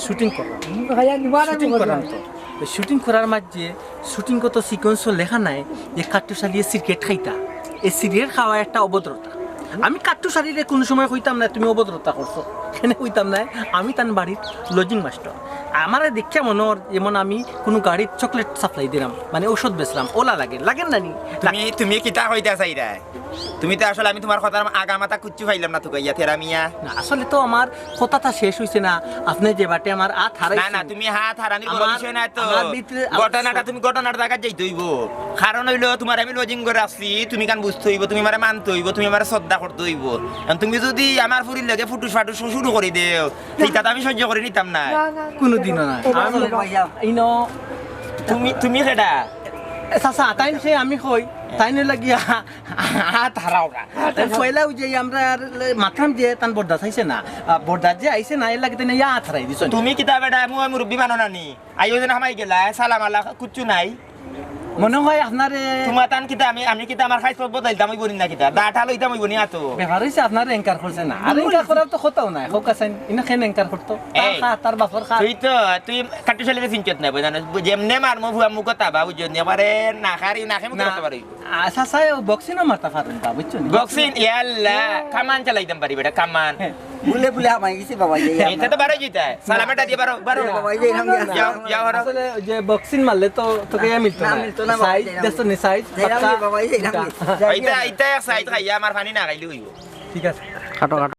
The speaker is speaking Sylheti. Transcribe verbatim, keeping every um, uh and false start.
শুটিং করলাম। শুটিং করলাম তো। ওই শুটিং করার মাঝে শুটিং কত সিকোয়েন্সও লেখা নাই যে কাট্টুশ আলীয়ে সিগারেট খাইতা। এই সিগারেট খাওয়া একটা অভদ্রতা। আমি কাট্টুশ আলীরে কোনো সময় কইতাম না তুমি অভদ্রতা করছো, কেনে কইতাম না? আমি তান বাড়ির লজিং মাস্টার। আমারে দেখিয়া মনে অর যেমন আমি কোনো গাড়িত চকলেট সাপ্লাই দিলাম, মানে ঔষধ বেচলাম, ওলা লাগে, লাগে না নি? তুমি তুমি কিতা কইতা চাইরায়? তুমি তো আসলে, আমি তুমার কথার আগা মাথা কিচ্ছু পাইলাম না তুকাইয়া, তেরা মিয়া। না, আসলে তো আমার কথাটা শেষ অইছে না। আপনে যে বাটে আমার আত হারাইছেন। না, না, তুমি হাত হারানির বড় আমার, বিষয় নায় তো। আমার ভিতরে ঘটনাটা, আফসোস। তুমি ঘটনার জাগাত যাইতে অইবো। কারণ অইলো, তুমারে আমি লজিং ঘরো রাখছি, তুমি কান বুঝতে অইবো, তুমি আমারে মানতে অইবো, তুমি আমারে শ্রদ্ধা করতে অইবো। এখন তুমি যদি আমার ফুরির লগে ফুটুস ফাটুস শুরু করি দেও, ইটা তো আমি সহ্য করি নিতাম না। না, না, না। কোনোদিনও না। ও, আমি ভাইয়া। ইনো তুমি, তুমি কেডা? এ, চাচা, তাইন সে আমি কই, তাইন অইলা গিয়া আত হারাও না। তাইন পয়লা ওই যে আমরা আর মাতলাম যে তান বরদাস আইছে না, আ, বরদাস যে আইছে না, এর লাগি তাইন ইয়া আত হারাই দিছো। তুমি কিতা বেটা, মুই মুরব্বি মানো না নি? আইও যেন হামাই গেলা, সালাম আলা, কুচ্ছু নাই। মনে হয় আপনারে তুমার তান কিতা, আমি, আমি কিতা আমার খাইছ বদলাইতাম অইবো নি না কিতা? দাটা লইতাম অইবো নি আতো? ব্যাপার অইছে আপনারে anchor করছে না। আর anchor করার তো কথাও নাই। হোক আছেন, ইনো কেন anchor করতো? তার এই, খা, তার বাপর খা। তুই তো, তুই কাট্টুশ আলীরে চিনছত না, বুঝা না? যেমনে মারমু ফুয়া মুখো তাবা, বুঝছত নি? এবারে না খারি, না খাই মুখে না। মারতে পারি। আচ্ছা, আচ্ছা, ও বক্সিংও মারতা পারইন তা, বুঝছো নি? বক্সিং, ইয়া আল্লাহ, কামান চালাইতাম পারি বেটা, কামান। বুলে বুলে হামাই গেছি বাবা, এই ইটা তো বারো জিতায়। সালাম এটা দিয়া বারো, বারো। বাবা, এই যে এরকম দিয়া যাও, যাও, বারো। আসলে ওই যে বক্সিং মারলে তো তোকে ইয়া মিলতো না, না। মিলতো না বাবা, সাইজ, এই দেখছো নি সাইজ? এই বাক্কা। বাবা, এই যে এরকম। ইটা, ইটা এক সাইজ খাইয়া আমার পানি না খাইলে অইবো। ঠিক আছে। কাটো, কাটো।